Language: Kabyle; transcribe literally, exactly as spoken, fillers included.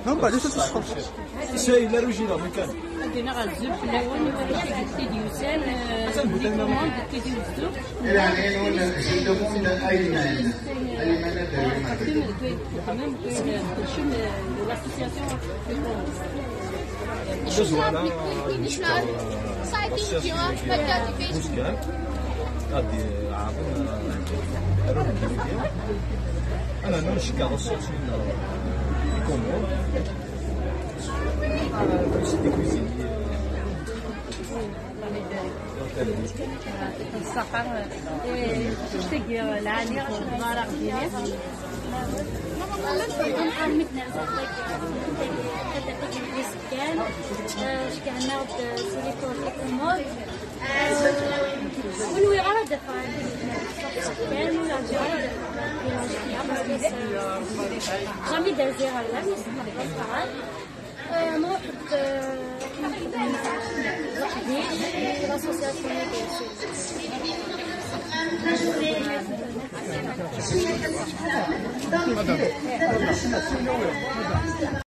Non, pas du tout, c'est français. C'est la régie là, mais calme. Ad d-iniɣ azul fell-awen, i warrac-agi d tid yusan, eh, di commande, d tid yuzzu. Lɛali-nwen, je demande à Ayman. Ayman ad d-awi. Txeddmem, txeddmem, txeddmem, eh, l'association. Tezwara. Buzgan. Ad d-ɛerḍen, eh, arun n Dawidi. Ana ncekker ṣṣut n, eh, Ikumur. Ṣṣaḥa, eh, tagi lɛali, ɣer ɣ-diri. Kan, eh, cekkɛen-aɣ-d, eh, si les cours. Ur nwiɣ ara ad d-afeɣ kan, ur rǧiɣ ara ad d-afeɣ. Jamais d-rziɣ ɣer da, mi s-nruḥ d aṣaḥan. Eh, nruḥ-d, eh, weḥd-i, l'association-agi.